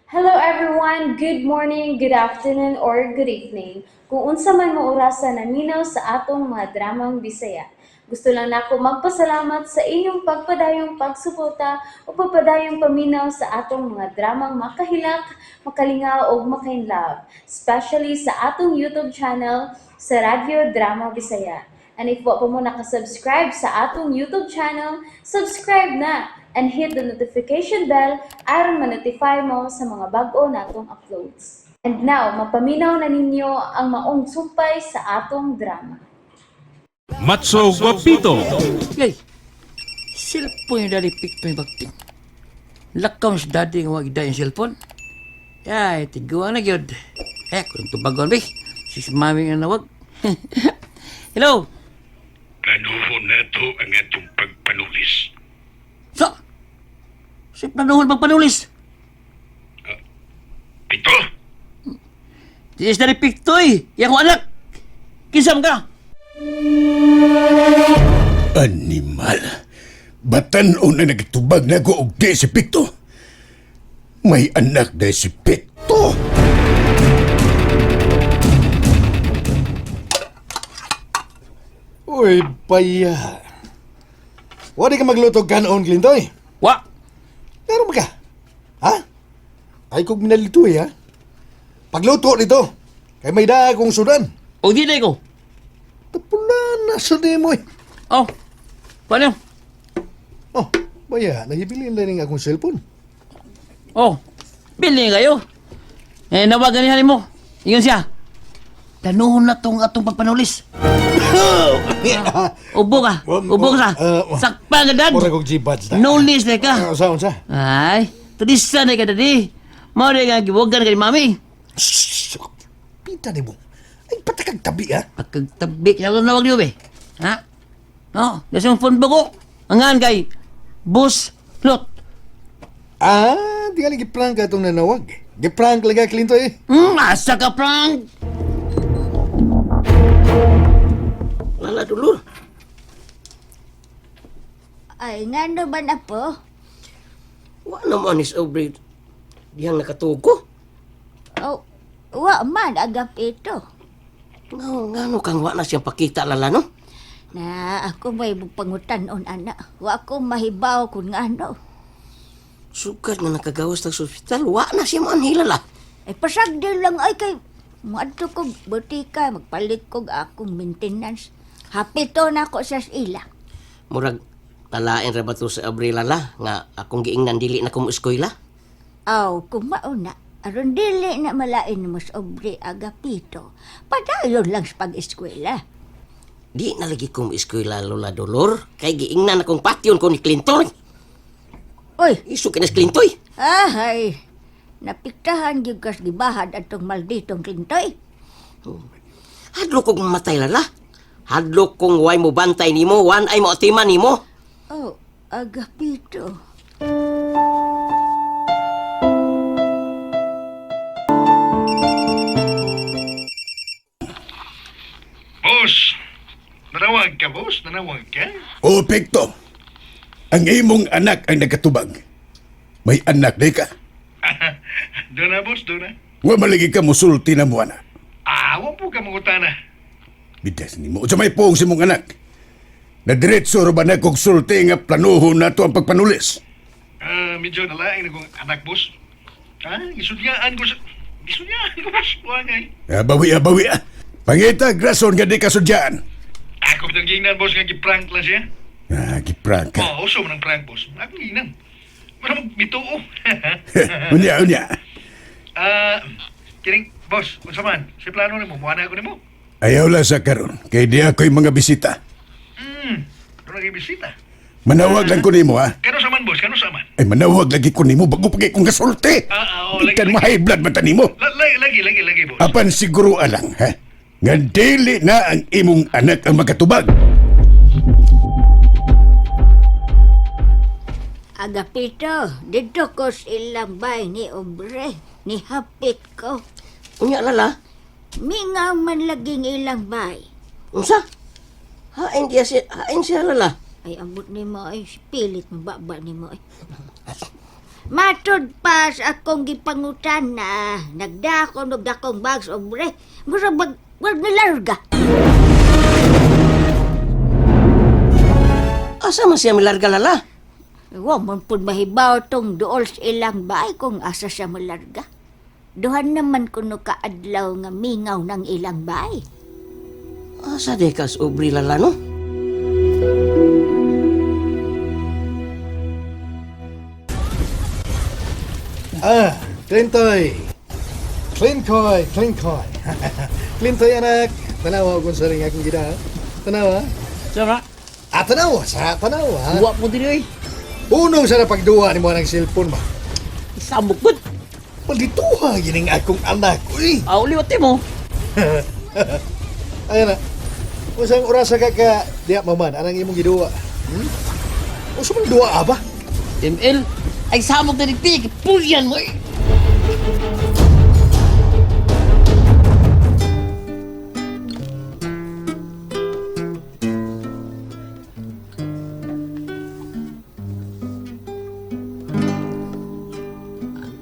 Hello everyone! Good morning, good afternoon, or good evening. Kung unsa man mo orasa naminaw sa atong mga dramang Bisaya. Gusto lang nako magpasalamat sa inyong pagpadayong pagsuporta o pagpadayong paminaw sa atong mga dramang makahilak, makalingaw ug makainlove, especially sa atong YouTube channel sa Radyo Drama Bisaya. And if wa pa mo nakasubscribe sa atong YouTube channel, subscribe na and hit the notification bell aron ma-notify mo sa mga bag-o natong uploads. And now, mapaminaw na ninyo ang maong sumpay sa atong drama. Matso Guapito. Yay! Cellphone yung daddy pick to yung bagting. Lakaw si daddy nga wag yung cellphone. Yay, tiguan na gyud. Eh, kung tubagon be. Si mami nga nawag. Hello? Planuhon nato ang atong pagpanulis. So, si planuhon magpanulis. Pito! Di is daddy pick to eh. Yang ko anak. Kinsam ka? Animal! Batan-o na nagtubag na ko og di si Pito. May anak na si Pito. Uy, baya. Wala ka magluto kanon, Clintoy. Wa! Meron ba ka? Ha? Ay kong minalito eh, ha? Pagluto nito, kay may daa akong sudan. O di na ko. Tapula na sa mo eh. Oh, paano? Oh, baya, nahibilin na rin akong cellphone. Oh, bili kayo. Eh, nawagan niya mo. Ingon siya. Planuhon na tong atong pagpanulis. Ubo ka. Ubo ka. Sakpa ka, dad. Mura kong G-buds na. Nulis na ka. Unsa, unsa? Ay, tulisa na ka, dadi. Mao na nga gibugan ka ni mami. Shhh! Pinta ni mo. Ay, patakag tabi, ha? Pagkagtabi, kaya ko nawag niyo, be. Ha? No, nasa yung phone ba ko? Angan kay Boss Lot. Ah, di ka lagi prank atong nanawag. Giprank lagi, Clintoy eh. Asa ka, prank? Lala dulur. Ay, ngano ba na po? Wa na mo anis Aubrey. Diyang nakatuog ko. Oh, wa man agap ito. Nga ngano kang wa na siyang pakita lala no? Na ako may pangutan-on ana. Wa ko mahibaw kung ngano. Sugad nga nakagawas ta sa ospital, wa na siya mo anhilala. Ay pasagdi lang ay kay muadto ko botika magpalit kog akong maintenance. Hapito na ko sa ila. Murag nalain ra ba to sa Aubrey lala nga akong giingnan dili na ko mo eskwela. Aw, kung mauna, aron dili na malain mo sa obre agapito. Padayon lang sa pag-eskwela. Di na lagi ko mo eskwela Lola Dolor kay giingnan akong patyon ko ni Clinton. Uy, Isu kinas Clintoy. ahay, napiktahan gyud kas gibahad atong malditong Kintoy. Hadlok kong mamatay lala. Hadlok kong way mo bantay nimo, wan ay mo atiman nimo. Oh, agapito. Boss! Nanawag ka, boss? Nanawag ka? O, Pekto, ang imong anak ang nagkatubag. May anak di ka. Doon na, boss. Doon na. Wa maligi ka musulti na mo, anak. Ah, wa po ka mangutana. Bidas ni mo. Sa may poong si mong anak. Nadiretso ra ba na kog sulti nga planuhon na to ang pagpanulis? Ah, medyo nalain akong anak, boss. Ah, gisunyaan ko sa... Gisunyaan ko, boss. Wa nga eh. Ah, bawi ah, bawi ah. Pangita, grason nga di ka sudyaan. Ako bitong giingnan, boss, nga giprank lang siya. Ah, giprank ka. Oh, uso man ang prank, boss. Ako giingnan. Wala mo mituo. Unya, unya. Ah, kining, boss, unsa man? Sa plano nimo, muana ako nimo. Ayaw lang sa karon kay di ako'y mga bisita. Doon na kay bisita. Manawag lang ko nimo ha. Kano sa man, boss? Kano sa man? Ay manawag lagi ko nimo bago pa kay kong kasulti. Ah, ah, oh, lagi, Ikan lagi. ma-high blood man ta nimo. Lagi, lagi, lagi, boss. Apan siguro alang, ha? Nga dili na ang imong anak ang makatubag. Agapito, dito ko sa ilang bay ni Obre, ni hapit ko. Unya lala. Mingaw man laging ilang bay. Unsa? Hain diya siya, hain siya lala. Ay, ambot ni mo ay, pilit mo baba ni mo ay. Matud pa sa akong gipangutan na nagdakon og dakong bags obre. Mura bag wag nilarga. Asa man siya milarga lala? Wa man pud mahibaw tong duol sa ilang baay kung asa siya malarga. Duhan naman kuno kaadlaw nga mingaw ng ilang baay. Asa di ka sa Aubrey lala no? Ah, Clintoy. Clintoy, Clintoy. Clintoy, anak. Tanawa kung sa ring akong gida. Tanawa. Sara, Ah, tanawa sa tanawa. buwa mo diri oy. Unong sa napagduwa ni mo ng cellphone ba? Isabok gud. Palituha gining akong anak. Uy, Aw liwat mo. ayan na. Usang orasa ka ka diya maman, anang imong giduwa. Hmm? Usa man duwa aba? ML, ay samok diri pi, pulyan mo. Eh.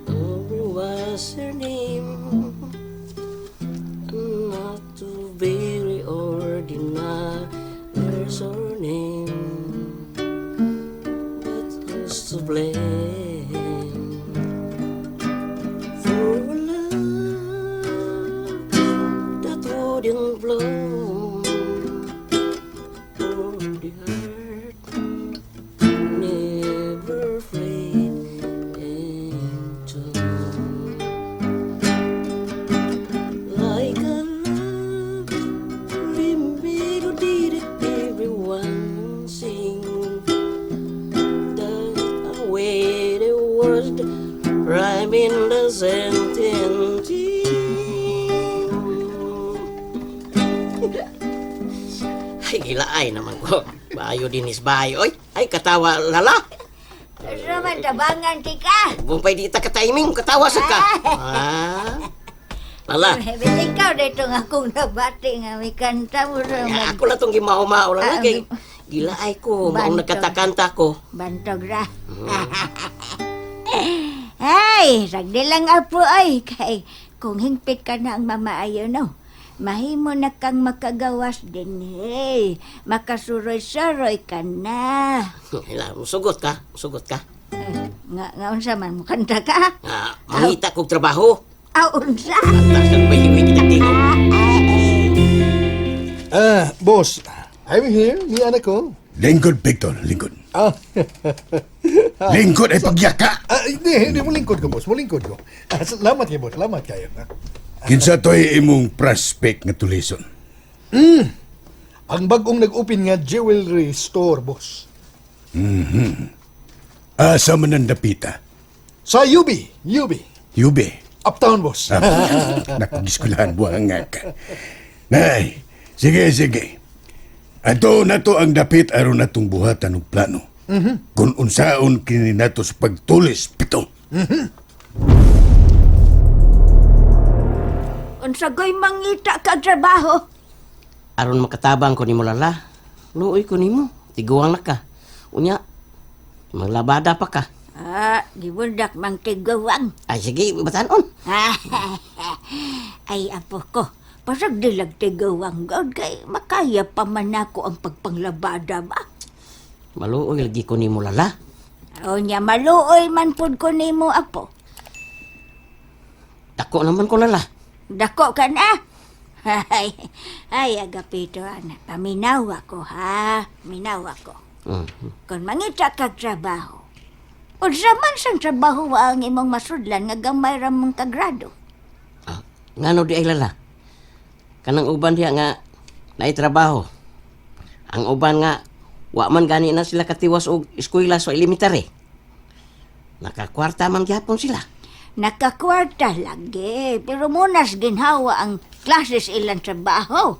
Aubrey was her name. Not too very ordinary surname, but who's to blame for a love that wouldn't bloom, for the heart never fade into like a lovely melody that everyone sings. The way the words rhyme in the sentence. Ay, gilaay naman ko. Bayo dinis bayo. Oy, ay katawa lala. Sa man tabangan tika. Bumpay di ta ka-timing, katawa sa ka. Ah. Lala, Bit ikaw dito nga akong nabati nga may kanta mo sa ya, man. ako na tong gimao-mao Ah, lala kay gilaay ko, maong Bantog. nagkatakanta ko. Bantog ra. Ay, sagdi lang apo ay kay kung hingpit ka na ang mamaayo no. Mahimo na kang makagawas din hey. Makasuroy-suroy ka na. Hala, musugot ka, musugot ka. Eh, Nga nga unsa man mo kanta ka? Ah, mangita kog trabaho. Ah, unsa? Taas ng bahiwi kita tingo. Ah, boss. I'm here, ni anak ko. Lingkod, Victor, lingkod. Ah, Lingkod ay pagyaka. ah hindi, hindi mo lingkod ko, boss. Mo lingkod ko. Ah, salamat kayo, boss. Salamat kayo. Kinsa to'y imong prospect nga tulison. Ang bagong nag-open nga jewelry store, boss. Asa man ang dapita? Sa UB, UB. Yube. Uptown, boss. Ah, Nakugiskulahan buwang nga ka. Nay, sige, sige. Ato na to ang dapit aron natong buhatan og plano. Kung unsaon kini nato sa pagtulis pito. Unsa goy mangita kag trabaho? Aron makatabang ko nimo lala. Luoy ko nimo. Tiguang na ka. Unya, maglabada pa ka. Ah, gibundak mang tigawang. Ay sige, batanon. Ay, apo ko, pasag dilag tigawang god kay makaya pa man ako ang pagpanglabada ba? Maluoy lagi ko nimo lala. O nya, maluoy man pud ko nimo apo. Dako naman ko lala. Dako ka na. Ay, ay, agapito, ana. Paminaw ako, ha? Minaw ako. Kung mangita kag trabaho, unsa man sang trabaho ang imong masudlan nga gamay ra mong kagrado. Ah, ngano di ay lala? Kanang uban diha nga naay trabaho. Ang uban nga wa man gani na sila katiwas og eskwela sa elementary. Nakakwarta man gyapon sila. Nakakwarta lagi, pero munas ginhawa ang klases ilang trabaho.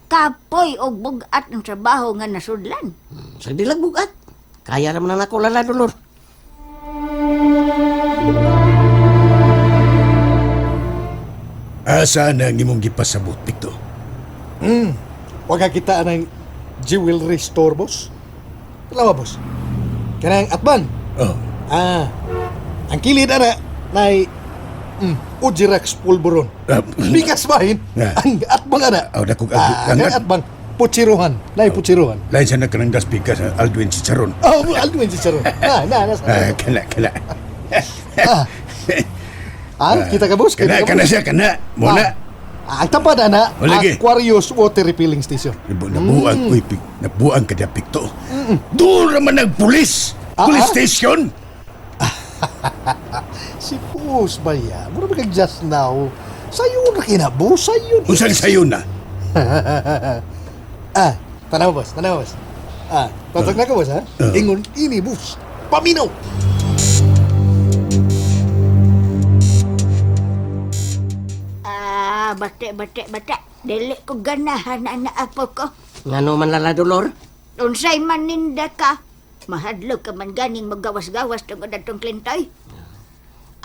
Kapoy og bugat ang trabaho nga nasudlan. Sa dilag bugat. Kaya ra man na nako lala Dolor. Asa na ang imong gipasabot, Pito? Wag ka kita ng jewelry store, boss. Tanawa, boss. Kanang atman. Oh, Ah, Ang kilid ana nay Ujirax pulburon. Ah, Bigas bahin. Ah. Ang atbang ana. Aw, dakog Ah, ang ang atbang putsiruhan. Nay putsiruhan. Lain sa nagkanang das bigas ang Aldwin Chicharon. Oh, Aldwin Chicharon. Na, na, na. Ah, kana kana. Ah, kita ka, boss. Kana Kita ka, kana boss. siya kana. Mo na. Ah, ang tapad ana, O, lagi. Aquarius Water Refilling Station. Nabuang uy, nabuang ka pikto. Doon naman nagpulis. Ah, Police ah? station. Si boss ba ya? Mura ba kag just now? Sayo na kina, boss. Sayo na. Unsang sayo na? Ah, tanaw, boss. Tanaw, boss. Ah, tatag na ka, boss, ha? Ah. Ingon, ini, boss. Paminaw! Ah, bate, bate, bate. Dili ko ganahan ana apo ko. Ngano man, Lala Dolor? Unsay maninda ka? Mahadlok ka man ganing magawas-gawas tungod atong klintoy.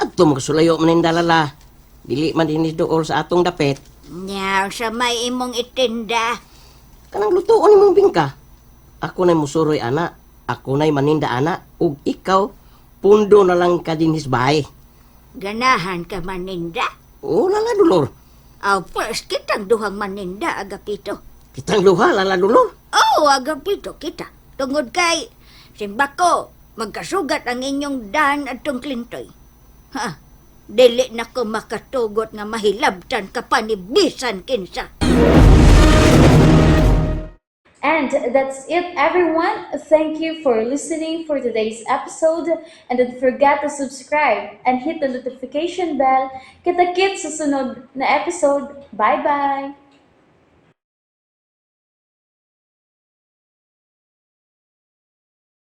Adto magsulayo man ninda, Lala. Dili man dinis dool sa atong dapit. Nya, sa may imong itinda. Kanang lutuon nimong bingka. Ako na'y musuroy ana, ako na'y maninda ana, ug ikaw pundo na lang ka dinhis bahay. Ganahan ka maninda. O, Lala Dolor. Aw, first kitang duhang maninda, Agapito. Kitang duha, Lala Dolor. Oh, Agapito, kita. Tungod kay, simbako, magkasugat ang inyong daan atong klintoy. Ha, dili na ko makatugot nga mahilabtan ka pa ni bisan kinsa. And that's it, everyone. Thank you for listening for today's episode. And don't forget to subscribe and hit the notification bell. Kita-kits sa sunod na episode. Bye-bye!